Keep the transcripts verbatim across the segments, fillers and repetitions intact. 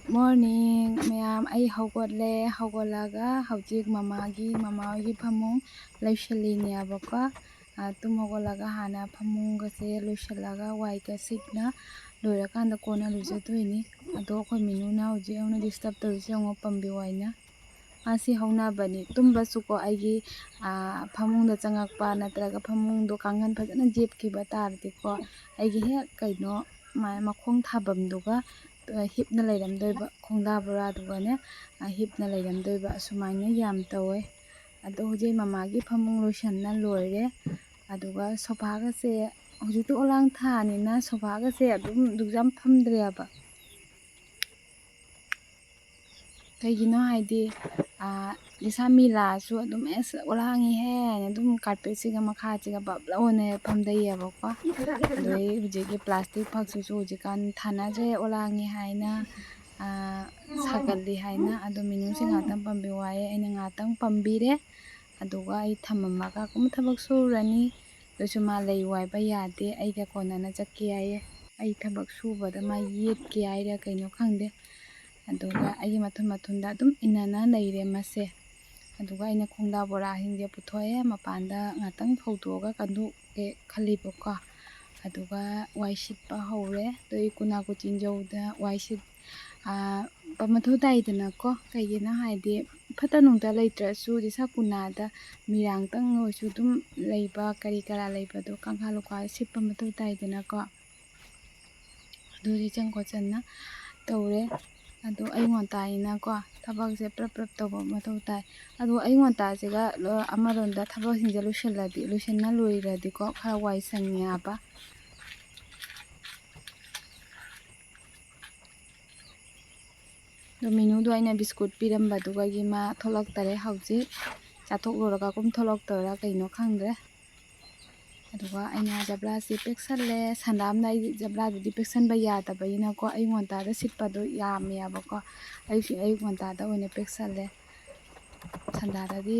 Morning ꯃꯌꯥꯝ, ꯑꯩ ꯍꯧꯒꯠꯂꯦ꯫ ꯍꯧꯒꯠꯂꯒ ꯍꯧꯖꯤꯛ ꯃꯃꯥꯒꯤ, ꯃꯃꯥ ꯍꯣꯏꯒꯤ ꯐꯃꯨꯡ ꯂꯣꯏꯁꯤꯜꯂꯤꯅꯦꯕꯀꯣ꯫ ꯑ, ꯇꯨꯝ ꯍꯧꯒꯠꯂꯒ ꯍꯥꯟꯅ ꯐꯃꯨꯡꯒꯁꯦ ꯂꯣꯏꯁꯤꯜꯂꯒ ꯋꯥꯏꯒ ꯁꯤꯠꯅ ꯂꯣꯏꯔꯀꯥꯟꯗ ꯀꯣꯟꯅ ꯂꯨꯖꯗꯣꯏꯅꯤ꯫ ꯑꯗꯣ ꯑꯩꯈꯣꯏ ꯃꯤꯅꯨꯅ ꯍꯧꯖꯤꯛ ꯑꯩꯉꯣꯟꯗ disturb ꯇꯧꯔꯤꯁꯦ ꯌꯦꯡꯉꯣ, ꯄꯝꯕꯤ ꯋꯥꯏꯅ꯫ ꯃꯥꯁꯤ ꯍꯧꯅꯕꯅꯤ꯫ ꯇꯨꯝꯕꯁꯨꯀꯣ ꯑꯩꯒꯤ, ꯑ, ꯐꯃꯨꯡꯗ ꯆꯪꯉꯛꯄ ꯅꯠꯇ꯭ꯔꯒ ꯐꯃꯨꯡꯗꯣ ꯀꯥꯡꯈꯟ ꯐꯖꯅ ꯌꯦꯞꯈꯤꯕ ꯇꯥꯔꯗꯤꯀꯣ, ꯑꯩꯒꯤ ꯍꯦꯛ ꯀꯩꯅꯣ, ꯃ-, ꯃꯈꯣꯡ ꯊꯥꯐꯝꯗꯨꯒ, ꯑ, ꯍꯤꯞꯅ ꯂꯩꯔꯝꯗꯣꯏꯕ, ꯈꯣꯡꯗꯥ ꯕꯣꯔꯥꯗꯨꯒꯅꯦ, ꯑ, ꯍꯤꯞꯅ ꯂꯩꯔꯝꯗꯣꯏꯕ꯫ ꯑꯁꯨꯃꯥꯏꯅ ꯌꯥꯝ ꯇꯧꯋꯦ꯫ ꯑꯗꯣ ꯍꯧꯖꯤꯛ ꯃꯃꯥꯒꯤ ꯐꯃꯨꯡ ꯂꯣꯏꯁꯟꯅ ꯂꯣꯏꯔꯦ꯫ ꯑꯗꯨꯒ ꯁꯣꯐꯥꯒꯁꯦ ꯍꯧꯖꯤꯛꯇꯤ ꯑꯣꯂꯥꯡ ꯊꯥꯅꯤꯅ ꯁꯣꯐꯥꯒꯁꯦ ꯑꯗꯨꯝ ꯑꯗꯨꯛ ꯌꯥꯝ ꯐꯝꯗ꯭ꯔꯦꯕ꯫ ꯀꯩꯒꯤꯅꯣ ꯍꯥꯏꯗꯤ, ꯑ, ꯂꯩꯁꯥꯃꯤ ꯂꯥꯛꯑꯁꯨ ꯑꯗꯨꯝ "ꯑꯁ, ꯑꯣꯂꯥꯡꯉꯤꯍꯦ" ꯍꯥꯏꯅ ꯑꯗꯨꯝ ꯀꯥꯔꯄꯦꯠꯁꯤꯒ ꯃꯈꯥꯁꯤꯒ ꯕꯞ ꯂꯥꯎꯅ ꯐꯝꯗꯩꯌꯦꯕꯀꯣ꯫ ꯑꯗꯩ ꯍꯧꯖꯤꯛꯀꯤ ꯄ꯭ꯂꯥꯁꯇꯤꯛ ꯐꯛꯁꯤꯁꯨ ꯍꯧꯖꯤꯛꯀꯥꯟ ꯊꯥꯅꯗ꯭ꯔꯦ, ꯑꯣꯂꯥꯡꯉꯤ ꯍꯥꯏꯅ, ꯑ, ꯁꯥꯒꯠꯂꯤ ꯍꯥꯏꯅ꯫ ꯑꯗꯣ ꯃꯤꯅꯨꯁꯦ ꯉꯥꯛꯇꯪ ꯄꯝꯕꯤꯌꯨ ꯍꯥꯏꯌꯦ, ꯑꯩꯅ ꯉꯥꯛꯇꯪ ꯄꯝꯕꯤꯔꯦ꯫ ꯑꯗꯨꯒ ꯑꯩ ꯊꯝꯃꯝꯃꯒ ꯑꯃꯨꯛ ꯊꯕꯛ ꯁꯨꯔꯅꯤ꯫ ꯑꯗꯨꯁꯨ ꯃꯥ ꯂꯩ ꯋꯥꯏꯕ ꯌꯥꯗꯦ, ꯑꯩꯒ ꯀꯣꯟꯅꯅ ꯆꯠꯀꯦ ꯍꯥꯏꯌꯦ꯫ ꯑꯩ ꯊꯕꯛ ꯁꯨꯕꯗ ꯃꯥ ꯌꯦꯠꯀꯦ ꯍꯥꯏꯔ ꯀꯩꯅꯣ ꯈꯪꯗꯦ꯫ ꯑꯗꯨꯒ ꯑꯩꯒꯤ ꯃꯊꯨꯟ ꯃꯊꯨꯟꯗ ꯑꯗꯨꯝ ꯏꯟꯅꯅ ꯂꯩꯔꯦ ꯃꯁꯦ꯫ ꯑꯗꯨꯒ ꯑꯩꯅ ꯈꯣꯡꯗꯥ ꯕꯣꯔꯥꯁꯤꯡꯁꯦ ꯄꯨꯊꯣꯛꯑꯦ, ꯃꯄꯥꯟꯗ ꯉꯥꯛꯇꯪ ꯐꯧꯗꯣꯛꯑꯒ ꯀꯟꯗꯣꯛꯀꯦ ꯈꯜꯂꯤꯕꯀꯣ꯫ ꯑꯗꯨꯒ ꯋꯥꯏ ꯁꯤꯠꯄ ꯍꯧꯔꯦ꯫ ꯑꯗꯨ ꯑꯩ ꯀꯨꯅꯥ ꯀꯨꯆꯤꯟꯖꯧꯗ ꯋꯥꯏ ꯁꯤꯠ-, ꯑꯥ, ꯄ-, ꯃꯊꯧ ꯇꯥꯏꯗꯅꯀꯣ꯫ ꯀꯩꯒꯤꯅꯣ ꯍꯥꯏꯗꯤ, ꯐꯠꯇ ꯅꯨꯡꯗ ꯂꯩꯇ꯭ꯔꯁꯨ, ꯗꯤꯁꯥ ꯀꯨꯅꯥꯗ ꯃꯤꯔꯥꯡꯇꯪ ꯑꯣꯏꯔꯁꯨ ꯑꯗꯨꯝ ꯂꯩꯕ, ꯀꯔꯤ ꯀꯔꯥ ꯂꯩꯕꯗꯣ ꯀꯥꯡꯈꯥ ꯂꯨꯈꯥ ꯁꯤꯠꯄ ꯃꯊꯧ ꯇꯥꯏꯗꯅꯀꯣ꯫ ꯑꯗꯨꯗꯤ ꯆꯪ ꯈꯣꯠꯆꯟꯅ ꯇꯧꯔꯦ꯫ ꯑꯗꯣ ꯑꯌꯨꯛ ꯉꯟꯇꯥꯅꯤꯅꯀꯣ, ꯊꯕꯛꯁꯦ ꯄ꯭ꯔꯞ ꯄ꯭ꯔꯞ ꯇꯧꯕ ꯃꯊꯧ ꯇꯥꯏ꯫ ꯑꯗꯣ ꯑꯌꯨꯛ ꯉꯟꯇꯥꯁꯤꯒ ꯂꯣ-, ꯑꯃꯔꯣꯝꯗ ꯊꯕꯛꯁꯤꯡꯁꯦ ꯂꯣꯏꯁꯤꯜꯂꯗꯤ, ꯂꯣꯏꯁꯤꯟꯅ ꯂꯣꯏꯔꯗꯤꯀꯣ, ꯈꯔ ꯋꯥꯏ ꯁꯪꯉꯦ ꯍꯥꯏꯕ꯫ ꯑꯗꯣ ꯃꯤꯅꯨꯗꯣ ꯑꯩꯅ ꯕꯤꯁꯀꯨꯠ ꯄꯤꯔꯝꯕꯗꯨꯒꯒꯤ ꯃꯥ ꯊꯣꯛꯂꯛꯇꯔꯦ ꯍꯧꯖꯤꯛ꯫ ꯆꯥꯊꯣꯛꯂꯨꯔꯒ ꯀꯨꯝ ꯊꯣꯛꯂꯛꯇꯣꯏꯔꯥ ꯀꯩꯅꯣ ꯈꯪꯗ꯭ꯔꯦ꯫ ꯑꯗꯨꯒ ꯑꯩꯅ ꯖꯕ꯭ꯔꯥꯁꯤ ꯄꯦꯛꯁꯜꯂꯦ꯫ ꯁꯟꯗꯥꯝꯅ ꯑꯩ ꯖꯕ꯭ꯔꯥꯗꯨꯗꯤ ꯄꯦꯛꯁꯟꯕ ꯌꯥꯗꯕꯅꯤꯅꯀꯣ, ꯑꯌꯨꯛ ꯉꯟꯇꯥꯗ ꯁꯤꯠꯄꯗꯣ ꯌꯥꯝꯃꯦꯕꯀꯣ꯫ ꯑꯌꯨꯛ, ꯑꯌꯨꯛ ꯉꯟꯇꯥꯗ ꯑꯣꯏꯅ ꯄꯦꯛꯁꯜꯂꯦ꯫ ꯁꯟꯗꯥꯗꯗꯤ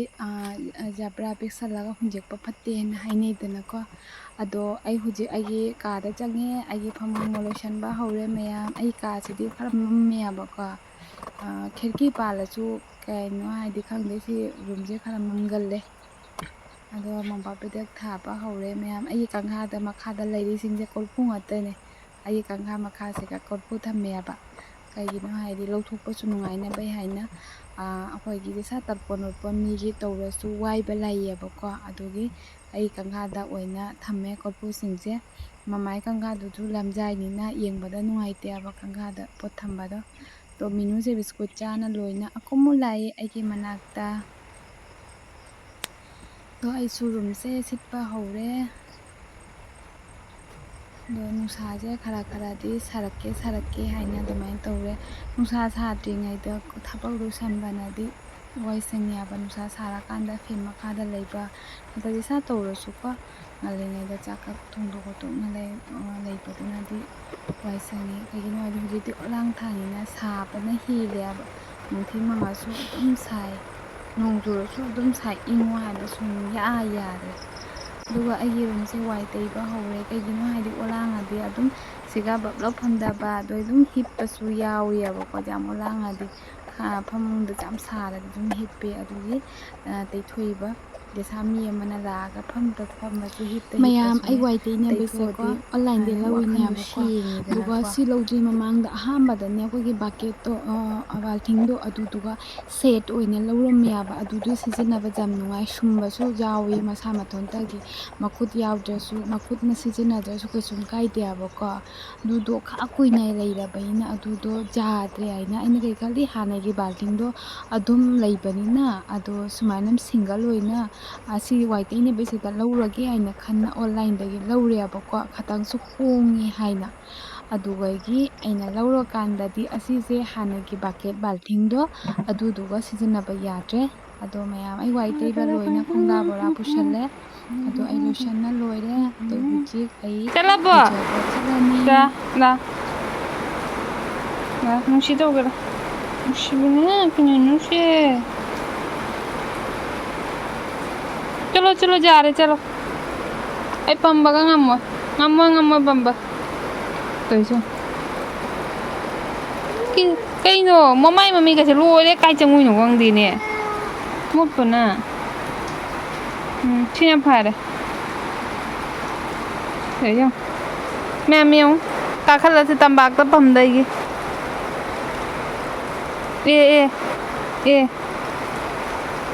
ꯖꯕ꯭ꯔꯥ ꯄꯤꯛꯁꯜꯂꯒ ꯍꯨꯟꯖꯦꯛꯄ ꯐꯠꯇꯦꯅ ꯍꯥꯏꯅꯩꯗꯅꯀꯣ꯫ ꯑꯗꯣ ꯑꯩ ꯍꯧꯖꯤꯛ ꯑꯩꯒꯤ ꯀꯥꯗ ꯆꯪꯉꯦ, ꯑꯩꯒꯤ ꯐꯃꯨꯡ ꯂꯣꯏꯁꯟꯕ ꯍꯧꯔꯦ ꯃꯌꯥꯝ꯫ ꯑꯩ ꯀꯥꯁꯤꯗꯤ ꯈꯔ ꯃꯝꯃꯦꯕꯀꯣ, ꯈꯤꯔꯀꯤ ꯄꯥꯜꯂꯁꯨ ꯀꯩꯅꯣ ꯍꯥꯏꯗꯤ ꯈꯪꯗꯦ, ꯁꯤ ꯔꯨꯝꯁꯦ ꯈꯔ ꯃꯝꯒꯜꯂꯦ꯫ ꯑꯗꯣ ꯃꯣꯝꯄꯥꯛ ꯐꯤꯗꯛ ꯊꯥꯕ ꯍꯧꯔꯦ ꯃꯌꯥꯝ꯫ ꯑꯩꯒꯤ ꯀꯥꯡꯈꯥꯗ ꯃꯈꯥꯗ ꯂꯩꯔꯤꯁꯤꯡꯁꯦ ꯀꯣꯔꯐꯨ ꯉꯥꯛꯇꯅꯦ꯫ ꯑꯩꯒꯤ ꯀꯥꯡꯈꯥ ꯃꯈꯥꯁꯤꯒ ꯀꯣꯔꯐꯨ ꯊꯝꯃꯦꯕ꯫ ꯀꯩꯒꯤꯅꯣ ꯍꯥꯏꯗꯤ ꯂꯧꯊꯣꯛꯄꯁꯨ ꯅꯨꯡꯉꯥꯏꯅꯕꯩ ꯍꯥꯏꯅ, ꯑꯩꯈꯣꯏꯒꯤ ꯏꯁꯥ ꯇꯞꯄ ꯅꯣꯠꯄ ꯃꯤꯒꯤ ꯇꯧꯔꯁꯨ ꯋꯥꯏꯕ ꯂꯩꯌꯦꯕꯀꯣ꯫ ꯑꯗꯨꯒꯤ ꯑꯩ ꯀꯥꯡꯈꯥꯗ ꯑꯣꯏꯅ ꯊꯝꯃꯦ ꯀꯣꯔꯐꯨꯁꯤꯡꯁꯦ꯫ ꯃꯃꯥꯏ ꯀꯥꯡꯈꯥꯗꯨꯁꯨ ꯂꯝꯖꯥꯏꯅꯤꯅ ꯌꯦꯡꯕꯗ ꯅꯨꯡꯉꯥꯏꯇꯦꯕ ꯀꯥꯡꯈꯥꯗ ꯄꯣꯠ ꯊꯝꯕꯗꯣ꯫ ꯑꯗꯣ ꯃꯤꯅꯨꯁꯦ ꯕꯤꯁꯀꯨꯠ ꯆꯥꯅ ꯂꯣꯏꯅ ꯑꯀꯨꯝꯃꯨ ꯂꯥꯛꯏ ꯑꯩꯒꯤ ꯃꯅꯥꯛꯇ꯫ ꯑꯗꯣ ꯑꯩꯁꯨ ꯔꯨꯝꯁꯦ ꯁꯤꯠꯄ ꯍꯧꯔꯦ꯫ ꯑꯗꯣ ꯅꯨꯡꯁꯥꯁꯦ ꯈꯔ ꯈꯔꯗꯤ ꯁꯥꯔꯛꯀꯦ ꯁꯥꯔꯛꯀꯦ ꯍꯥꯏꯅ ꯑꯗꯨꯃꯥꯏꯅ ꯇꯧꯔꯦ꯫ ꯅꯨꯡꯁꯥ ꯁꯥꯗ꯭ꯔꯤꯉꯩꯗ ꯊꯕꯛ ꯂꯣꯏꯁꯟꯕꯅꯗꯤ ꯋꯥꯏ ꯁꯪꯉꯦ ꯍꯥꯏꯕ꯫ ꯅꯨꯡꯁꯥ ꯁꯥꯔꯀꯥꯟꯗ ꯐꯦꯟ ꯃꯈꯥꯗ ꯂꯩꯕ ꯅꯠꯇ꯭ꯔꯗꯤ ꯏꯁꯥ ꯇꯧꯔꯁꯨꯀꯣ, ꯉꯜꯂꯤꯉꯩꯗ ꯆꯥꯛ ꯈꯛ ꯊꯣꯡꯗꯣꯛ ꯈꯣꯠꯇꯣꯛꯅ ꯂꯩ-, ꯂꯩꯕꯗꯨꯅꯗꯤ ꯋꯥꯏ ꯁꯪꯉꯦ꯫ ꯀꯩꯒꯤꯅꯣ ꯍꯥꯏꯗꯤ ꯍꯧꯖꯤꯛꯇꯤ ꯑꯣꯂꯥꯡ ꯊꯥꯅꯤꯅ ꯁꯥꯕꯅ ꯍꯦꯜꯂꯦ ꯍꯥꯏꯕ꯫ ꯅꯨꯡꯊꯤꯜ ꯃꯪꯉꯁꯨ ꯑꯗꯨꯝ ꯁꯥꯏ, ꯅꯣꯡ ꯆꯨꯔꯁꯨ ꯑꯗꯨꯝ ꯁꯥꯏ, ꯏꯪꯉꯣ ꯍꯥꯏꯕ ꯁꯨꯡꯌꯥ ꯌꯥꯗ꯭ꯔꯦ꯫ ꯑꯗꯨꯒ ꯑꯩꯒꯤ ꯔꯨꯝꯁꯦ ꯋꯥꯏ ꯇꯩꯕ ꯍꯧꯔꯦ꯫ ꯀꯩꯒꯤꯅꯣ ꯍꯥꯏꯗꯤ ꯑꯣꯂꯥꯡꯉꯗꯤ ꯑꯗꯨꯝ ꯁꯤꯒ ꯕꯞ ꯂꯧ ꯐꯝꯗꯕ, ꯑꯗꯣ ꯑꯗꯨꯝ ꯍꯤꯞꯄꯁꯨ ꯌꯥꯎꯏꯑꯕꯀꯣ꯫ ꯌꯥꯝ ꯑꯣꯂꯥꯡꯉꯗꯤ ꯈꯥ-, ꯐꯃꯨꯡꯗ ꯌꯥꯝ ꯁꯥꯔꯗꯤ ꯑꯗꯨꯝ ꯍꯤꯞꯄꯦ꯫ ꯑꯗꯨꯒꯤ, ꯑ, ꯇꯩꯊꯣꯛꯏꯕ꯫ ꯗꯦꯁꯥ ꯃꯤ ꯑꯃꯅ ꯂꯥꯛꯑꯒ ꯐꯝꯗ ꯐꯝꯃꯁꯨ ꯍꯤꯞꯇ ꯃꯌꯥꯝ ꯍꯤꯞꯄꯁꯨꯅꯦ ꯑꯩ ꯋꯥꯏ ꯇꯩꯅꯕꯁꯦꯀꯣ ꯇꯩꯊꯣꯛꯑꯗꯤ, ꯑꯣꯟꯂꯥꯏꯟꯗ ꯑ, ꯋꯥꯈꯜꯗꯣ ꯂꯧꯔꯤꯅꯦꯕꯀꯣ꯫ ꯁꯦꯡꯉꯤꯗꯅꯀꯣ꯫ ꯑꯗꯨꯒ ꯁꯤ ꯂꯧꯗ꯭ꯔꯤ ꯃꯃꯥꯡꯗ ꯑꯍꯥꯟꯕꯗꯅꯦ ꯑꯩꯈꯣꯏꯒꯤ ꯕꯥꯀꯦꯠꯇꯣ, ꯑ, ꯕꯥꯜꯇꯤꯟꯗꯣ ꯑꯗꯨꯗꯨꯒ ꯁꯦꯠ ꯑꯣꯏꯅ ꯂꯧꯔꯝꯃꯦꯕ꯫ ꯑꯗꯨꯗꯣ ꯁꯤꯖꯤꯟꯅꯕ ꯌꯥꯝ ꯅꯨꯡꯉꯥꯏ, ꯁꯨꯝꯕꯁꯨ ꯌꯥꯎꯏ ꯃꯁꯥ ꯃꯊꯣꯟꯇꯒꯤ, ꯃꯈꯨꯠ ꯌꯥꯎꯗ꯭ꯔꯁꯨ, ꯃꯈꯨꯠꯅ ꯁꯤꯖꯤꯟꯅꯗ꯭ꯔꯁꯨ ꯀꯩꯁꯨꯝ ꯀꯥꯏꯗꯦꯕꯀꯣ꯫ ꯑꯗꯨꯗꯣ ꯈꯥ ꯀꯨꯏꯅ ꯂꯩꯔꯕꯅꯤꯅ ꯑꯗꯨꯗꯣ ꯌꯥꯗ꯭ꯔꯦ ꯍꯥꯏꯅ ꯑꯩꯅ ꯀꯩ ꯈꯜꯂꯤ, ꯍꯥꯟꯅꯒꯤ ꯕꯥꯜꯇꯤꯟꯗꯣ ꯑꯗꯨꯝ ꯂꯩꯕꯅꯤꯅ ꯑꯗꯣ ꯁꯨꯃꯥꯏꯅ ꯁꯤꯡꯒꯜ ꯑꯣꯏꯅ ꯑꯁꯤ ꯋꯥꯏ ꯇꯩꯅꯕꯁꯤꯗ ꯂꯧꯔꯒꯦ ꯍꯥꯏꯅ ꯈꯟꯅ ꯑꯣꯟꯂꯥꯏꯟꯗꯒꯤ ꯂꯧꯔꯦꯕꯀꯣ, ꯈꯇꯪꯁꯨ ꯍꯣꯡꯉꯤ ꯍꯥꯏꯅ꯫ ꯑꯗꯨꯗꯒꯤ ꯑꯩꯅ ꯂꯧꯔꯀꯥꯟꯗꯗꯤ ꯑꯁꯤꯁꯦ ꯍꯥꯟꯅꯒꯤ ꯕꯥꯀꯦꯠ ꯕꯥꯜꯇꯤꯟꯗꯣ ꯑꯗꯨꯗꯨꯒ ꯁꯤꯖꯤꯟꯅꯕ ꯌꯥꯗ꯭ꯔꯦ꯫ ꯑꯗꯣ ꯃꯌꯥꯝ, ꯑꯩ ꯋꯥꯏ ꯇꯩꯕ ꯂꯣꯏꯅ ꯀꯣꯝꯂꯥ ꯕꯣꯔꯥ ꯄꯨꯁꯜꯂꯦ꯫ ꯑꯗꯣ ꯑꯩ ꯂꯣꯏꯁꯟꯅ ꯂꯣꯏꯔꯦ꯫ ꯑꯗꯣ ꯎꯝ꯫ ꯍꯧꯖꯤꯛ ꯑꯩ ꯆꯠꯂꯕꯣ? ꯂꯨꯖꯕ ꯆꯠꯂꯅꯤ꯫ ꯆꯥ, ꯂꯥ꯫ ꯂꯥ, ꯅꯨꯡꯁꯤ ꯇꯧꯒꯦꯔꯥ? ꯅꯨꯡꯁꯤꯕꯅꯦ, ꯀꯩꯅꯣ ꯅꯨꯡꯁꯤ꯫ ꯆꯠꯂꯣ, ꯌꯥꯔꯦ, ꯆꯠꯂꯣ꯫ ꯑꯩ ꯄꯝꯕꯒ ꯉꯝꯃꯣꯏ꯫ ꯉꯝꯃꯣꯏ, ꯉꯝꯃꯣꯏ ꯄꯝꯕ꯫ ꯇꯧꯏꯁꯦ ꯌꯦꯡꯉꯣ꯫ ꯀꯤ-, ꯀꯩꯅꯣ? ꯃꯃꯥꯏ ꯃꯃꯤꯠꯀꯁꯦ ꯂꯣꯏꯔꯦ꯫ ꯀꯥꯏ ꯆꯪꯉꯨꯏꯅꯣ ꯈꯪꯗꯦꯅꯦ꯫ ꯃꯣꯠꯄꯅ꯫ ꯎꯝ, ꯁꯤꯅ ꯐꯔꯦ꯫ ꯁꯤꯗ ꯌꯦꯡꯉꯣ꯫ ꯃꯌꯥꯝ ꯌꯦꯡꯉꯨ꯫ ꯀꯥꯈꯠꯂꯁꯤ ꯇꯝꯄꯥꯛꯇ ꯄꯝꯗꯣꯏꯒꯤ꯫ ꯑꯦ, ꯑꯦ, ꯑꯦ꯫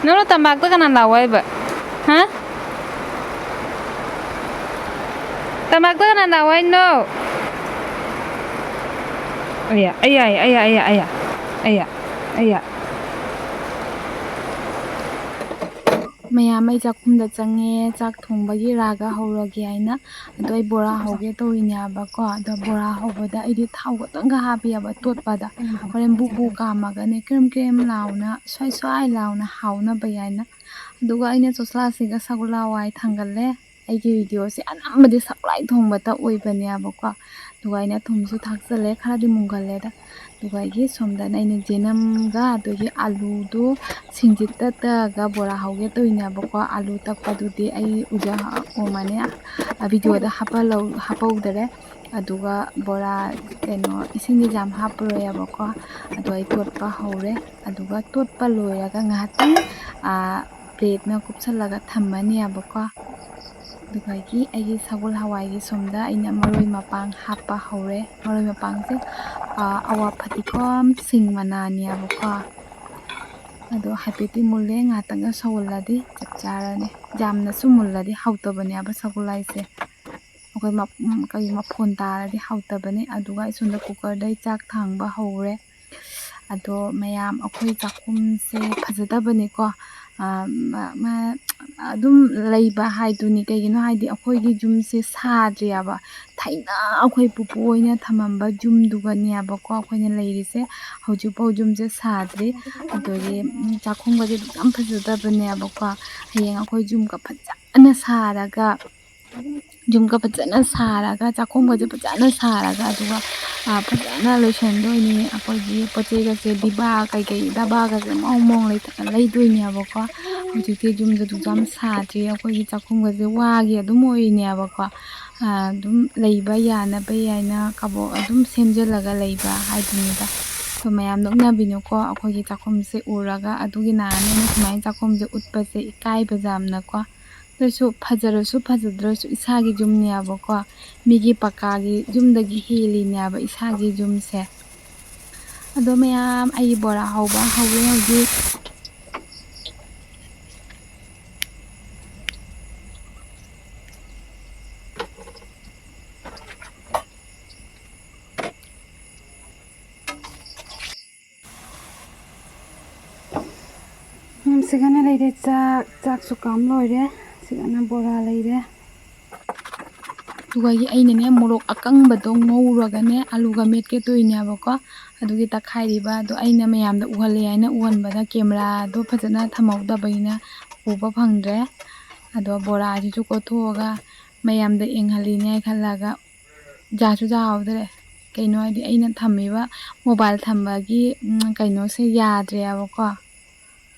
ꯅꯪꯅ ꯇꯝꯄꯥꯛꯇ ꯀꯅꯥ ꯂꯥꯛꯑꯣ ꯍꯥꯏꯕ? ꯍꯥ? ꯇꯝꯄꯥꯛꯇ ꯀꯅꯥ ꯂꯥꯛꯑꯣ ꯍꯥꯏꯅꯣ? ꯑꯌꯥ, ꯑꯌꯥ, ꯑꯌꯥ, ꯑꯌꯥ, ꯑꯌꯥ, ꯑꯌꯥ, ꯑꯌꯥ꯫ ꯃꯌꯥꯝ ꯑꯩ ꯆꯥꯛꯈꯨꯝꯗ ꯆꯪꯉꯦ, ꯆꯥꯛ ꯊꯣꯡꯕꯒꯤ ꯔꯥꯒ ꯍꯧꯔꯒꯦ ꯍꯥꯏꯅ꯫ ꯑꯗꯣ ꯑꯩ ꯕꯣꯔꯥ ꯍꯧꯒꯦ ꯇꯧꯔꯤꯅꯦꯕꯀꯣ꯫ ꯑꯗꯣ ꯕꯣꯔꯥ ꯍꯧꯕꯗ ꯑꯩꯗꯤ ꯊꯥꯎ ꯈꯛꯇꯪꯒ ꯍꯥꯞꯄꯤꯑꯕ ꯇꯣꯠꯄꯗ꯫ ꯍꯣꯔꯦꯟ ꯕꯨꯛ ꯕꯨꯛ ꯀꯥꯝꯃꯒꯅꯦ, ꯀ꯭ꯔꯦꯝ ꯀ꯭ꯔꯦꯝ ꯂꯥꯎꯅ, ꯁ꯭ꯋꯥꯏ ꯁ꯭ꯋꯥꯏ ꯂꯥꯎꯅ ꯍꯥꯎꯅꯕ ꯍꯥꯏꯅ꯫ ꯑꯗꯨꯒ ꯑꯩꯅ ꯆꯣꯁꯂꯥꯁꯤꯒ ꯁꯒꯣꯜ ꯍꯋꯥꯏ ꯊꯥꯡꯒꯠꯂꯦ꯫ ꯑꯩꯒꯤ ꯚꯤꯗꯤꯑꯣꯁꯦ ꯑꯅꯝꯕꯗꯤ ꯁꯒꯣꯜ ꯍꯋꯥꯏ ꯊꯣꯡꯕꯇ ꯑꯣꯏꯕꯅꯦꯕꯀꯣ꯫ ꯑꯗꯨꯒ ꯑꯩꯅ ꯊꯨꯝꯁꯨ ꯊꯥꯛꯆꯜꯂꯦ, ꯈꯔꯗꯤ ꯃꯨꯟꯒꯜꯂꯦꯗ꯫ ꯑꯗꯨꯒ ꯑꯩꯒꯤ ꯁꯣꯝꯗꯅ ꯑꯩꯅ ꯖꯦꯅꯝꯒ ꯑꯗꯒꯤ ꯑꯂꯨꯗꯨ ꯁꯤꯡꯁꯤ ꯇꯛꯑꯒ ꯕꯣꯔꯥ ꯍꯧꯒꯦ ꯇꯧꯔꯤꯅꯦꯕꯀꯣ꯫ ꯑꯂꯨ ꯇꯛꯄꯗꯨꯗꯤ ꯑꯩ ꯎꯖ-, ꯀꯣꯃꯅꯦ, ꯚꯤꯗꯤꯑꯣꯗ ꯍꯥꯞꯄꯜꯂꯧ-, ꯍꯥꯞꯄꯧꯗꯔꯦ꯫ ꯑꯗꯨꯒ ꯕꯣꯔꯥ, ꯀꯩꯅꯣ, ꯏꯁꯤꯡꯗꯤ ꯌꯥꯝ ꯍꯥꯞꯄꯔꯣꯏꯕꯀꯣ꯫ ꯑꯗꯣ ꯑꯩ ꯇꯣꯠꯄ ꯍꯧꯔꯦ꯫ ꯑꯗꯨꯒ ꯇꯣꯠꯄ ꯂꯣꯏꯔꯒ ꯉꯥꯏꯍꯥꯛꯇꯪ, ꯑꯥ, ꯄ꯭ꯂꯦꯠꯅ ꯀꯨꯞꯁꯜꯂꯒ ꯊꯝꯃꯅꯦꯕꯀꯣ꯫ ꯑꯗꯨꯒ ꯑꯩꯒꯤ, ꯑꯩꯒꯤ ꯁꯒꯣꯜ ꯍꯋꯥꯏꯒꯤ ꯁꯣꯝꯗ ꯑꯩꯅ ꯃꯔꯣꯏ ꯃꯄꯥꯡ ꯍꯥꯞꯄ ꯍꯧꯔꯦ꯫ ꯃꯔꯣꯏ ꯃꯄꯥꯡꯁꯦ, ꯑꯥ, ꯑꯋꯥ ꯐꯗꯤꯒꯣꯝ, ꯁꯤꯡ ꯃꯅꯥꯅꯦꯕꯀꯣ꯫ ꯑꯗꯣ ꯍꯥꯏꯐꯦꯠꯇꯤ ꯃꯨꯜꯂꯦ, ꯉꯥꯛꯇꯪꯒ ꯁꯧꯍꯜꯂꯗꯤ ꯆꯞ ꯆꯥꯔꯅꯤ꯫ ꯌꯥꯝꯅꯁꯨ ꯃꯨꯜꯂꯗꯤ ꯍꯥꯎꯇꯕꯅꯦꯕ ꯁꯒꯣꯜ ꯍꯋꯥꯏꯁꯦ꯫ ꯑꯩꯈꯣꯏ ꯃꯞ-, ꯎꯝ, ꯀꯔꯤ ꯃꯐꯣꯟ ꯇꯥꯔꯗꯤ ꯍꯥꯎꯇꯕꯅꯤ꯫ ꯑꯗꯨꯒ ꯑꯩ ꯁꯣꯝꯗ ꯀꯨꯀꯔꯗ ꯑꯩ ꯆꯥꯛ ꯊꯥꯡꯕ ꯍꯧꯔꯦ꯫ ꯑꯗꯣ ꯃꯌꯥꯝ, ꯑꯩꯈꯣꯏ ꯆꯥꯛꯈꯨꯝꯁꯦ ꯐꯖꯗꯕꯅꯤꯀꯣ꯫ ꯑꯥ, ꯃ-, ꯃ-, ꯑꯗꯨꯝ ꯂꯩꯕ ꯍꯥꯏꯗꯨꯅꯤ꯫ ꯀꯩꯒꯤꯅꯣ ꯍꯥꯏꯗꯤ ꯑꯩꯈꯣꯏꯒꯤ ꯌꯨꯝꯁꯦ ꯁꯥꯗ꯭ꯔꯤꯑꯕ꯫ ꯊꯥꯏꯅ ꯑꯩꯈꯣꯏ ꯄꯨꯄꯨ ꯍꯣꯏꯅ ꯊꯝꯃꯝꯕ ꯌꯨꯝꯗꯨꯒꯅꯦꯕꯀꯣ ꯑꯩꯈꯣꯏꯅ ꯂꯩꯔꯤꯁꯦ꯫ ꯍꯧꯖꯤꯛꯐꯥꯎ ꯌꯨꯝꯁꯦ ꯁꯥꯗ꯭ꯔꯤ꯫ ꯑꯗꯨꯒꯤ, ꯎꯝ, ꯆꯥꯛꯈꯨꯝꯒꯁꯦ ꯑꯗꯨꯛ ꯌꯥꯝ ꯐꯖꯗꯕꯅꯦꯕꯀꯣ꯫ ꯍꯌꯦꯡ ꯑꯩꯈꯣꯏ ꯌꯨꯝꯒ ꯐꯖꯅ ꯁꯥꯔꯒ ꯌꯨꯝꯒ ꯐꯖꯅ ꯁꯥꯔꯒ, ꯆꯥꯛꯈꯨꯝꯒꯁꯦ ꯐꯖꯅ ꯁꯥꯔꯒ, ꯑꯗꯨꯒ, ꯑ, ꯐꯖꯅ ꯂꯣꯏꯁꯟꯗꯣꯏꯅꯤ꯫ ꯑꯩꯈꯣꯏꯒꯤ ꯄꯣꯠ ꯆꯩꯒꯁꯦ, ꯗꯤꯕꯥ ꯀꯩꯀꯩ, ꯗꯕꯥꯒꯁꯦ ꯃꯑꯣꯡ ꯃꯑꯣꯡ ꯂꯩ-, ꯂꯩꯗꯣꯏꯅꯦꯕꯀꯣ꯫ ꯍꯧꯖꯤꯛꯇꯤ ꯌꯨꯝꯗ ꯑꯗꯨꯛ ꯌꯥꯝ ꯁꯥꯗ꯭ꯔꯤ꯫ ꯑꯩꯈꯣꯏꯒꯤ ꯆꯥꯛꯈꯨꯝꯒꯁꯦ ꯋꯥꯒꯤ ꯑꯗꯨꯝ ꯑꯣꯏꯔꯤꯅꯦꯕꯀꯣ꯫ ꯑ, ꯑꯗꯨꯝ ꯂꯩꯕ ꯌꯥꯅꯕ ꯍꯥꯏꯅ ꯀꯕꯣꯛ ꯑꯗꯨꯝ ꯁꯦꯝꯖꯤꯜꯂꯒ ꯂꯩꯕ ꯍꯥꯏꯗꯨꯅꯤꯗ꯫ ꯑꯗꯣ ꯃꯌꯥꯝ ꯅꯣꯛꯅꯕꯤꯅꯨꯀꯣ, ꯑꯩꯈꯣꯏꯒꯤ ꯆꯥꯛꯈꯨꯝꯁꯦ ꯎꯔꯒ꯫ ꯑꯗꯨꯒꯤ ꯅꯍꯥꯟ ꯑꯩꯅ ꯁꯨꯃꯥꯏꯅ ꯆꯥꯛꯈꯨꯝꯁꯦ ꯎꯠꯄꯁꯦ ꯏꯀꯥꯏꯕ ꯌꯥꯝꯅꯀꯣ꯫ ꯑꯗꯨꯁꯨ ꯐꯖꯔꯁꯨ ꯐꯖꯗ꯭ꯔꯁꯨ ꯏꯁꯥꯒꯤ ꯌꯨꯝꯅꯦꯕꯀꯣ꯫ ꯃꯤꯒꯤ ꯄꯀꯥꯒꯤ ꯌꯨꯝꯗꯒꯤ ꯍꯦꯜꯂꯤꯅꯦꯕ ꯏꯁꯥꯒꯤ ꯌꯨꯝꯁꯦ꯫ ꯑꯗꯣ ꯃꯌꯥꯝ, ꯑꯩꯒꯤ ꯕꯣꯔꯥ ꯍꯧꯕ ꯍꯧꯔꯦ ꯍꯧꯖꯤꯛ꯫ ꯎꯝ, ꯁꯤꯒꯅ ꯂꯩꯔꯦ ꯆꯥꯛ, ꯆꯥꯛꯁꯨ ꯀꯥꯝ ꯂꯣꯏꯔꯦ꯫ ꯁꯤꯒꯅ ꯕꯣꯔꯥ ꯂꯩꯔꯦ꯫ ꯑꯗꯨꯒ ꯑꯩꯅꯅꯦ, ꯃꯣꯔꯣꯛ ꯑꯀꯪꯕꯗꯣ ꯉꯧꯔꯒꯅꯦ, ꯑꯂꯨꯒ ꯃꯦꯠꯀꯦ ꯇꯧꯔꯤꯅꯦꯕꯀꯣ꯫ ꯑꯗꯨꯒꯤ ꯇꯛꯈꯥꯏꯔꯤꯕ꯫ ꯑꯗꯣ ꯑꯩꯅ ꯃꯌꯥꯝꯗ ꯎꯍꯜꯂꯦ ꯍꯥꯏꯅ ꯎꯍꯟꯕꯗ cameraꯗꯣ ꯐꯖꯅ ꯊꯝꯍꯧꯗꯕꯅꯤꯅ ꯎꯕ ꯐꯪꯗ꯭ꯔꯦ꯫ ꯑꯗꯣ ꯕꯣꯔꯥꯁꯤꯁꯨ ꯀꯣꯠꯊꯣꯛꯑꯒ ꯃꯌꯥꯝꯗ ꯌꯦꯡꯍꯜꯂꯤꯅꯦ ꯈꯜꯂꯒ ꯌꯥꯁꯨ ꯌꯥꯍꯧꯗ꯭ꯔꯦ꯫ ꯀꯩꯅꯣ ꯍꯥꯏꯗꯤ, ꯑꯩꯅ ꯊꯝꯃꯤꯕ, mobile ꯊꯝꯕꯒꯤ, ꯎꯝ, ꯀꯩꯅꯣꯁꯦ ꯌꯥꯗ꯭ꯔꯦꯕꯀꯣ꯫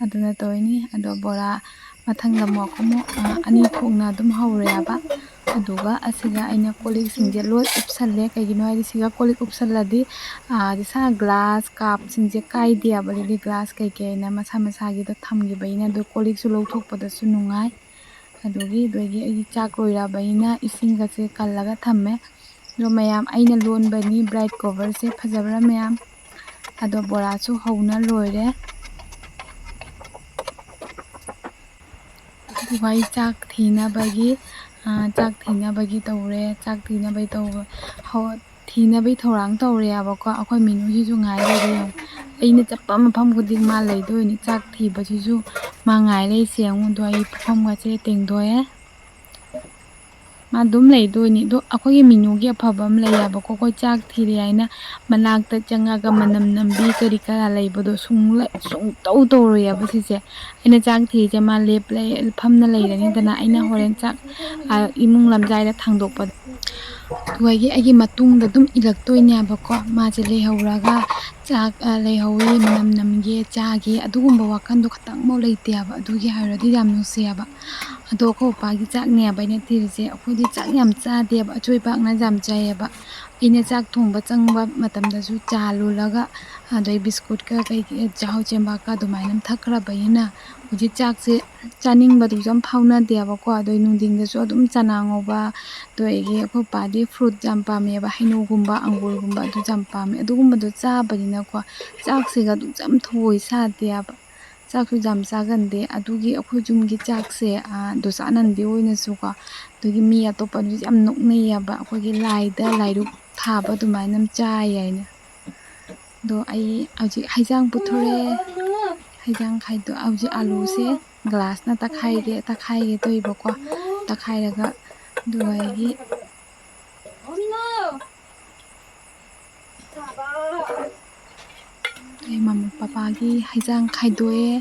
ꯑꯗꯨꯅ ꯇꯧꯔꯤꯅꯤ꯫ ꯑꯗꯣ ꯕꯣꯔꯥ ꯃꯊꯪꯗ ꯑꯃꯨꯛ ꯑꯃꯨꯛ, ꯑ, ꯑꯅꯤ ꯊꯣꯛꯅ ꯑꯗꯨꯝ ꯍꯧꯔꯦꯕ꯫ ꯑꯗꯨꯒ ꯑꯁꯤꯒ ꯑꯩꯅ ꯀꯣꯜ ꯂꯤꯛꯁꯤꯡꯁꯦ ꯂꯣꯏ ꯎꯞꯁꯜꯂꯦ꯫ ꯀꯩꯒꯤꯅꯣ ꯍꯥꯏꯗꯤ, ꯁꯤꯒ ꯀꯣꯜ ꯂꯤꯛ ꯎꯞꯁꯜꯂꯗꯤ, ꯑ, ꯏꯁꯥ glass cupꯁꯤꯡꯁꯦ ꯀꯥꯏꯗꯦꯕ꯫ ꯑꯗꯩꯗꯤ glass ꯀꯩꯀꯩꯅ ꯃꯁꯥ ꯃꯁꯥꯒꯤꯗ ꯊꯝꯈꯤꯕꯅꯤꯅ꯫ ꯑꯗꯣ ꯀꯣꯜ ꯂꯤꯛꯁꯨ ꯂꯧꯊꯣꯛꯄꯗꯁꯨ ꯅꯨꯡꯉꯥꯏ꯫ ꯑꯗꯨꯒꯤ, ꯑꯗꯨꯗꯒꯤ ꯑꯩꯒꯤ ꯆꯥꯛ ꯂꯣꯏꯔꯕꯅꯤꯅ ꯏꯁꯤꯡꯒꯁꯦ ꯀꯜꯂꯒ ꯊꯝꯃꯦ꯫ ꯑꯗꯣ ꯃꯌꯥꯝ, ꯑꯩꯅ ꯂꯣꯟꯕꯅꯤ bright coverꯁꯦ, ꯐꯖꯕ꯭ꯔꯥ ꯃꯌꯥꯝ? ꯑꯗꯣ ꯕꯣꯔꯥꯁꯨ ꯍꯧꯅ ꯂꯣꯏꯔꯦ꯫ ꯑꯗꯨꯒ ꯑꯩ ꯆꯥꯛ ꯊꯤꯅꯕꯒꯤ, ꯑ, ꯆꯥꯛ ꯊꯤꯅꯕꯒꯤ ꯇꯧꯔꯦ꯫ ꯆꯥꯛ ꯊꯤꯅꯕꯒꯤ ꯇꯧꯕ, ꯍꯧ-, ꯊꯤꯅꯕꯒꯤ ꯊꯧꯔꯥꯡ ꯇꯧꯔꯦꯕꯀꯣ꯫ ꯑꯩꯈꯣꯏ ꯃꯤꯅꯨꯁꯤꯁꯨ ꯉꯥꯏ ꯂꯩꯔꯦ ꯌꯦꯡꯉꯨ꯫ ꯑꯩꯅ ꯆꯠꯄ ꯃꯐꯝ ꯈꯨꯗꯤꯡ ꯃꯥ ꯂꯩꯗꯣꯏꯅꯤ꯫ ꯆꯥꯛ ꯊꯤꯕꯁꯤꯁꯨ ꯃꯥ ꯉꯥꯏ ꯂꯩꯁꯦ ꯌꯦꯡꯉꯨ꯫ ꯑꯗꯣ ꯑꯩ ꯄꯨꯈꯝꯒꯁꯦ ꯇꯦꯡꯗꯣꯛꯑꯦ꯫ ꯃꯥ ꯑꯗꯨꯝ ꯂꯩꯗꯣꯏꯅꯤ꯫ ꯑꯗꯣ ꯑꯩꯈꯣꯏꯒꯤ ꯃꯤꯅꯨꯒꯤ ꯑꯐꯕ ꯑꯃ ꯂꯩꯌꯦꯕꯀꯣ, ꯑꯩꯈꯣꯏ ꯆꯥꯛ ꯊꯤꯔꯦ ꯍꯥꯏꯅ ꯃꯅꯥꯛꯇ ꯆꯪꯉꯒ ꯃꯅꯝ ꯅꯝꯕꯤ ꯀꯔꯤ ꯀꯔꯥ ꯂꯩꯕꯗꯣ ꯁꯨꯡꯂꯩ-, ꯁꯨꯡꯇꯧ ꯇꯧꯔꯣꯏꯌꯦꯕ ꯁꯤꯁꯦ꯫ ꯑꯩꯅ ꯆꯥꯛ ꯊꯤꯔꯤꯁꯦ ꯃꯥ ꯂꯦꯞ ꯂꯩ-, ꯐꯝꯅ ꯂꯩꯔꯅꯤꯗꯅ, ꯑꯩꯅ ꯍꯣꯔꯦꯟ ꯆꯥꯛ, ꯑ, ꯏꯃꯨꯡ ꯂꯝꯖꯥꯏꯗ ꯊꯥꯡꯗꯣꯛꯄꯗ꯫ ꯑꯗꯨꯒꯤ ꯑꯩꯒꯤ ꯃꯇꯨꯡꯗ ꯑꯗꯨꯝ ꯏꯜꯂꯛꯇꯣꯏꯅꯦꯕꯀꯣ꯫ ꯃꯥꯁꯦ ꯂꯩꯍꯧꯔꯒ ꯆꯥꯛ, ꯑ, ꯂꯩꯍꯧꯋꯤ, ꯃꯅꯝ ꯅꯝꯒꯦ, ꯆꯥꯒꯦ, ꯑꯗꯨꯒꯨꯝꯕ ꯋꯥꯈꯟꯗꯣ ꯈꯇꯪꯐꯥꯎ ꯂꯩꯇꯦꯕ꯫ ꯑꯗꯨꯒꯤ ꯍꯥꯏꯔꯨꯔꯗꯤ ꯌꯥꯝ ꯅꯨꯡꯁꯤꯌꯦꯕ꯫ ꯑꯗꯣ ꯑꯩꯈꯣꯏ ꯎꯄꯥꯒꯤ ꯆꯥꯛꯅꯦꯕ ꯑꯩꯅ ꯊꯤꯔꯤꯁꯦ꯫ ꯑꯩꯈꯣꯏꯗꯤ ꯆꯥꯛ ꯌꯥꯝ ꯆꯥꯗꯦꯕ, ꯑꯆꯣꯏ ꯄꯥꯛꯅ ꯌꯥꯝ ꯆꯥꯏꯌꯦꯕ꯫ ꯑꯩꯅ ꯆꯥꯛ ꯊꯣꯡꯕ ꯆꯪꯕ ꯃꯇꯝꯗꯁꯨ ꯆꯥ ꯂꯣꯜꯂꯒ, ꯑꯗꯩ ꯕꯤꯁꯀꯨꯠꯀ ꯀꯩꯀꯩ ꯆꯥꯛꯍꯥꯎ ꯆꯦꯡꯕꯥꯛꯀ ꯑꯗꯨꯃꯥꯏꯅ ꯊꯛꯈ꯭ꯔꯕꯅꯤꯅ ꯍꯧꯖꯤꯛ ꯆꯥꯛꯁꯦ ꯆꯥꯅꯤꯡꯕꯗꯨꯁꯨ ꯌꯥꯝ ꯐꯥꯎꯅꯗꯦꯕꯀꯣ꯫ ꯑꯗꯩ ꯅꯨꯡꯊꯤꯟꯗꯁꯨ ꯑꯗꯨꯝ ꯆꯅꯥ ꯉꯧꯕ, ꯑꯗꯒꯤ ꯑꯩꯈꯣꯏ ꯄꯥꯗꯤ ꯐ꯭ꯔꯨꯠ ꯌꯥꯝ ꯄꯥꯝꯃꯦꯕ, ꯍꯩꯅꯧꯒꯨꯝꯕ, ꯑꯪꯒꯨꯔꯒꯨꯝꯕ ꯑꯗꯨ ꯌꯥꯝ ꯄꯥꯝꯃꯦ꯫ ꯑꯗꯨꯒꯨꯝꯕꯗꯣ ꯆꯥꯕꯅꯤꯅꯀꯣ, ꯆꯥꯛꯁꯤꯒ ꯑꯗꯨꯝ ꯌꯥꯝ ꯊꯧꯑꯣꯏ ꯁꯥꯗꯦꯕ꯫ ꯆꯥꯛꯁꯨ ꯌꯥꯝ ꯆꯥꯒꯟꯗꯦ꯫ ꯑꯗꯨꯒꯤ ꯑꯩꯈꯣꯏ ꯌꯨꯝꯒꯤ ꯆꯥꯛꯁꯦ, ꯑ, ꯗꯣꯆꯥ ꯅꯟꯕꯤ ꯑꯣꯏꯅꯁꯨꯀꯣ, ꯑꯗꯒꯤ ꯃꯤ ꯑꯇꯣꯞꯄꯅꯁꯨ ꯌꯥꯝ ꯅꯣꯛꯅꯩꯌꯦꯕ, ꯑꯩꯈꯣꯏꯒꯤ ꯂꯥꯏꯗ ꯂꯥꯏꯔꯨꯛ ꯊꯥꯕ ꯑꯗꯨꯃꯥꯏꯅ ꯌꯥꯝ ꯆꯥꯏ ꯍꯥꯏꯅ꯫ ꯑꯗꯣ ꯑꯩ ꯍꯧꯖꯤꯛ ꯍꯩꯖꯥꯡ ꯄꯨꯊꯣꯔꯛꯑꯦ꯫ ꯍꯩꯖꯥꯡ ꯈꯥꯏꯗꯣꯛ-, ꯍꯧꯖꯤꯛ ꯑꯂꯨꯁꯦ ꯒ꯭ꯂꯥꯁꯅ ꯇꯛꯈꯥꯏꯒꯦ, ꯇꯛꯈꯥꯏꯒꯦ ꯇꯧꯏꯕꯀꯣ꯫ ꯇꯛꯈꯥꯏꯔꯒ ꯑꯗꯨꯒ ꯑꯩꯒꯤ ꯑꯩ ꯃꯃꯥ ꯄꯄꯥꯒꯤ ꯍꯩꯖꯥꯡ ꯈꯥꯏꯗꯣꯛꯑꯦ꯫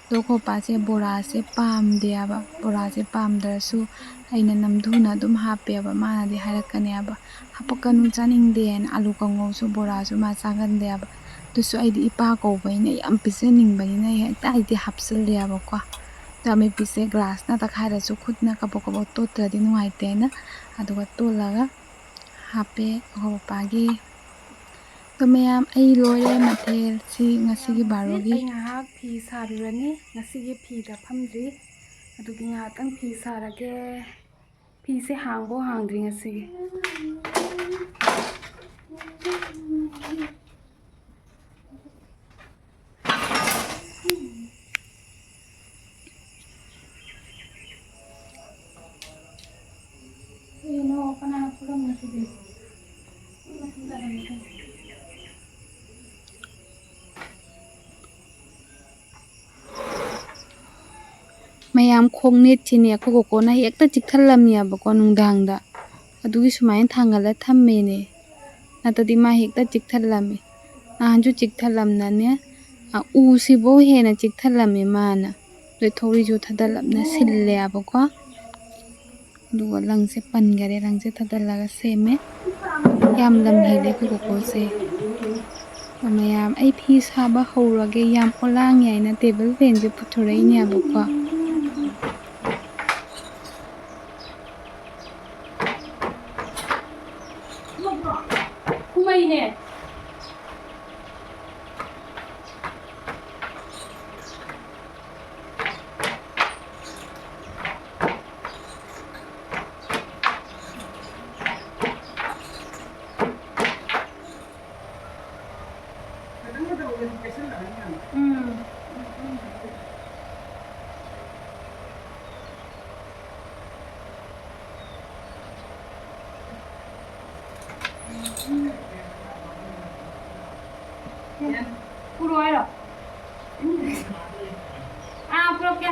ꯑꯗꯣ ꯑꯩꯈꯣꯏ ꯄꯥꯁꯦ ꯕꯣꯔꯥꯁꯦ ꯄꯥꯝꯗꯦꯕ꯫ ꯕꯣꯔꯥꯁꯦ ꯄꯥꯝꯗ꯭ꯔꯁꯨ ꯑꯩꯅ ꯅꯝꯊꯨꯅ ꯑꯗꯨꯝ ꯍꯥꯞꯄꯦꯕ꯫ ꯃꯥꯅꯗꯤ ꯍꯥꯏꯔꯛꯀꯅꯦꯕ, "ꯍꯥꯄꯛꯀꯅꯨ, ꯆꯥꯅꯤꯡꯗꯦꯅ"꯫ ꯑꯂꯨ ꯀꯥꯡꯉꯧꯁꯨ ꯕꯣꯔꯥꯁꯨ ꯃꯥ ꯆꯥꯒꯟꯗꯦꯕ꯫ ꯑꯗꯨꯁꯨ ꯑꯩꯗꯤ ꯏꯄꯥ ꯀꯧꯕꯅꯤꯅ ꯌꯥꯝ ꯄꯤꯖꯅꯤꯡꯕꯅꯤꯅ ꯍꯦꯛꯇ ꯑꯩꯗꯤ ꯍꯥꯞꯆꯤꯜꯂꯦꯕꯀꯣ꯫ ꯑꯗꯣ ꯑꯃꯦꯠꯄꯤꯁꯦ ꯒ꯭ꯂꯥꯁꯅ ꯇꯛꯈꯥꯏꯔꯁꯨ ꯈꯨꯠꯅ ꯀꯕꯣꯛ ꯀꯕꯣꯛ ꯇꯣꯠꯇ꯭ꯔꯗꯤ ꯅꯨꯡꯉꯥꯏꯇꯦꯅ ꯑꯗꯨꯒ ꯇꯣꯠꯂꯒ ꯍꯥꯞꯄꯦ ꯑꯩꯈꯣꯏ ꯄꯄꯥꯒꯤ꯫ ꯑꯗꯣ ꯃꯌꯥꯝ, ꯑꯩ ꯂꯣꯏꯔꯦ ꯃꯊꯦꯜꯁꯤ ꯉꯁꯤꯒꯤ ꯕꯥꯔꯣꯒꯤ꯫ ꯑꯩ ꯉꯥꯏꯍꯥꯛ ꯐꯤ ꯁꯥꯔꯨꯔꯅꯤ꯫ ꯉꯁꯤꯒꯤ ꯐꯤꯗ ꯐꯝꯗ꯭ꯔꯤ꯫ ꯑꯗꯨꯒꯤ ꯉꯥꯏꯍꯥꯛꯇꯪ ꯐꯤ ꯁꯥꯔꯒꯦ꯫ ꯐꯤꯁꯦ ꯍꯥꯡꯕꯧ ꯍꯥꯡꯗ꯭ꯔꯤ ꯉꯁꯤꯒꯤ꯫ ꯀꯩꯅꯣ, ꯀꯅꯥ ꯐꯨꯂꯝꯅꯣ ꯁꯤꯗꯤ? ꯃꯌꯥꯝ ꯈꯣꯡ ꯅꯦꯠꯁꯤꯅꯦ ꯑꯩꯈꯣꯏ ꯀꯣꯀꯣꯅ ꯍꯦꯛꯇ ꯆꯤꯛꯊꯠꯂꯝꯃꯦꯕꯀꯣ ꯅꯨꯡꯗꯥꯡꯗ꯫ ꯑꯗꯨꯒꯤ ꯁꯨꯃꯥꯏꯅ ꯊꯥꯡꯒꯠꯂ ꯊꯝꯃꯦꯅꯦ꯫ ꯅꯠꯇ꯭ꯔꯗꯤ ꯃꯥ ꯍꯦꯛꯇ ꯆꯤꯛꯊꯠꯂꯝꯃꯦ꯫ ꯅꯍꯥꯟꯁꯨ ꯆꯤꯛꯊꯠꯂꯝꯅꯅꯦ, ꯑ, ꯎꯁꯤꯐꯧ ꯍꯦꯟꯅ ꯆꯤꯛꯊꯠꯂꯝꯃꯦ ꯃꯥꯅ꯫ ꯑꯗꯨ ꯊꯧꯔꯤꯁꯨ ꯊꯥꯗꯠꯂꯞꯅ ꯁꯤꯜꯂꯦꯕꯀꯣ꯫ ꯑꯗꯨꯒ ꯂꯪꯁꯦ ꯄꯟꯈꯔꯦ꯫ ꯂꯪꯁꯦ ꯊꯥꯗꯠꯂꯒ ꯁꯦꯝꯃꯦ꯫ ꯌꯥꯝ ꯂꯝ ꯍꯦꯜꯂꯦ ꯑꯩꯈꯣꯏ ꯀꯣꯀꯣꯁꯦ꯫ ꯃꯌꯥꯝ, ꯑꯩ ꯐꯤ ꯁꯥꯕ ꯍꯧꯔꯒꯦ꯫ ꯌꯥꯝ ꯑꯣꯂꯥꯡꯉꯦ ꯍꯥꯏꯅ ꯇꯦꯕꯜ ꯐꯦꯟꯁꯦ ꯄꯨꯊꯣꯔꯛꯏꯅꯦꯕꯀꯣ꯫ ꯀꯨꯝꯍꯩꯅꯦ꯫ ꯎꯝ꯫ ꯄꯨꯔꯛꯑꯣ ꯍꯥꯏꯔꯣ? ꯑꯥ, ꯄꯨꯔꯛꯀꯦ꯫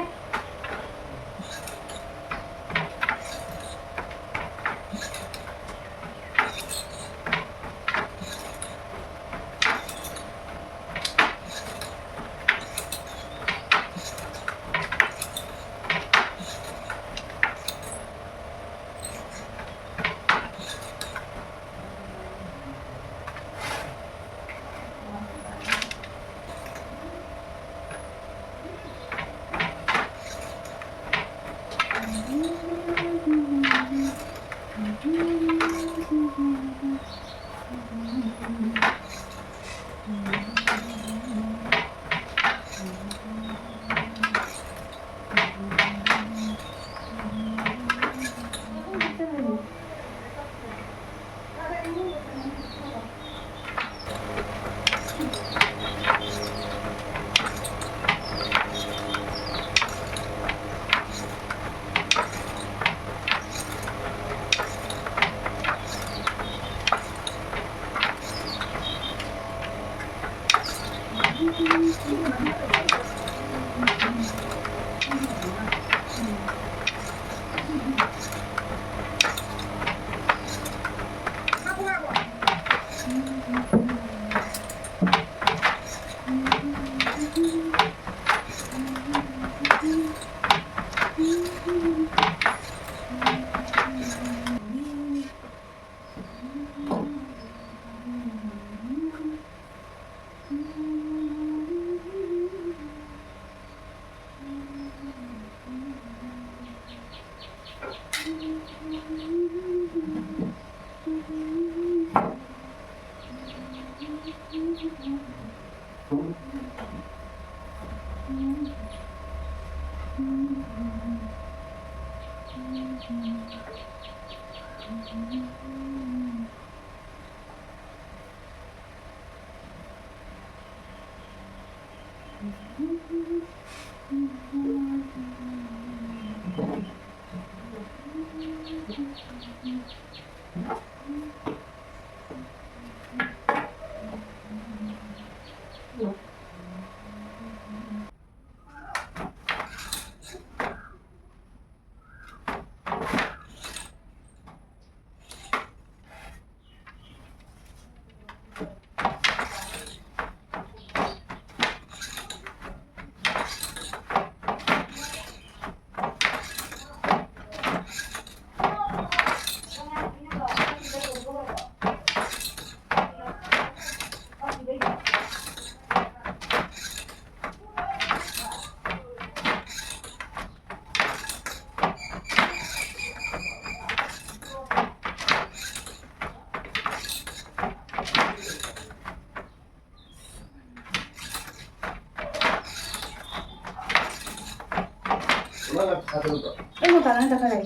ꯑꯩ ꯉꯟꯇꯥꯅ ꯍꯟꯗꯛ ꯈꯔ ꯂꯩ꯫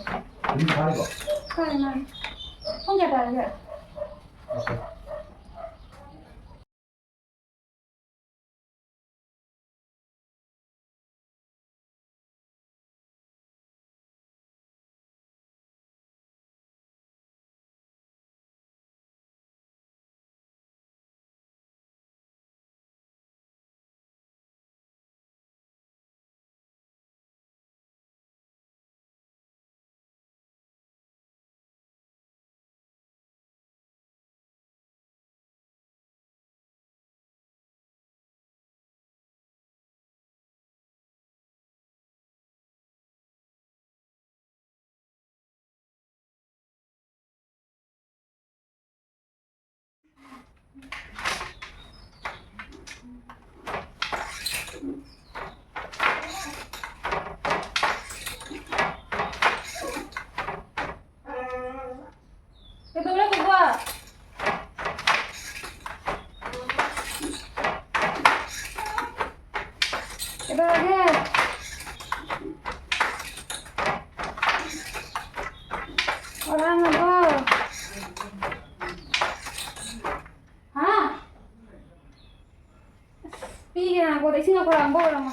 ꯌꯨꯝ ꯊꯥꯔꯤꯕꯣ? ꯊꯥꯔꯦ ꯃꯥꯅꯦ꯫ ꯄꯨꯡ ꯀꯌꯥ ꯇꯥꯔꯒꯦ? ꯑꯣꯀꯦ꯫ ꯀꯩꯗꯧꯔꯦ ꯀꯧꯕ? ꯀꯩꯗꯧꯔꯒꯦ? ꯋꯥ ꯉꯥꯡꯉꯕꯣ? ꯍꯥ? ꯑꯁ, ꯄꯤꯒꯦ ꯉꯥꯏꯈꯣ, ꯏꯁꯤꯡ ꯑꯐꯕ ꯑꯝꯕ ꯑꯣꯏꯔꯝꯃꯣ꯫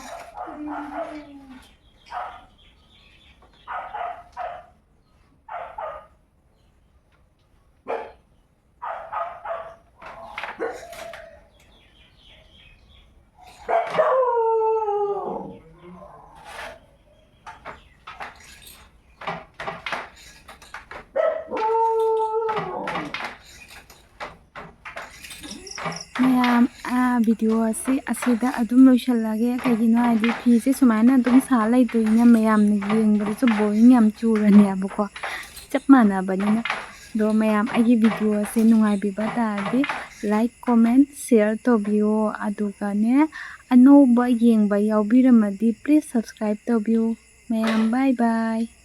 ꯃꯌꯥꯝ, ꯑꯥ, video ꯑꯁꯤ ꯑꯁꯤꯗ ꯑꯗꯨꯝ ꯂꯣꯏꯁꯤꯜꯂꯒꯦ꯫ ꯀꯩꯒꯤꯅꯣ ꯍꯥꯏꯗꯤ ꯐꯤꯁꯦ ꯁꯨꯃꯥꯏꯅ ꯑꯗꯨꯝ ꯁꯥ ꯂꯩꯗꯣꯏꯅ ꯃꯌꯥꯝꯅ ꯌꯦꯡꯕꯗꯁꯨ boring ꯌꯥꯝ ꯆꯨꯔꯅꯦꯕꯀꯣ, ꯆꯞ ꯃꯥꯟꯅꯕꯅꯤꯅ꯫ ꯑꯗꯣ ꯃꯌꯥꯝ ꯑꯩꯒꯤ video ꯑꯁꯤ ꯅꯨꯡꯉꯥꯏꯕꯤꯕ ꯇꯥꯔꯗꯤ like, comment, share ꯇꯧꯕꯤꯌꯣ꯫ ꯑꯗꯨꯒꯅꯦ, ꯑꯅꯧꯕ ꯌꯦꯡꯕ ꯌꯥꯎꯕꯤꯔꯝꯃꯗꯤ please subscribe ꯇꯧꯕꯤꯌꯨ꯫ ꯃꯌꯥꯝ bye bye꯫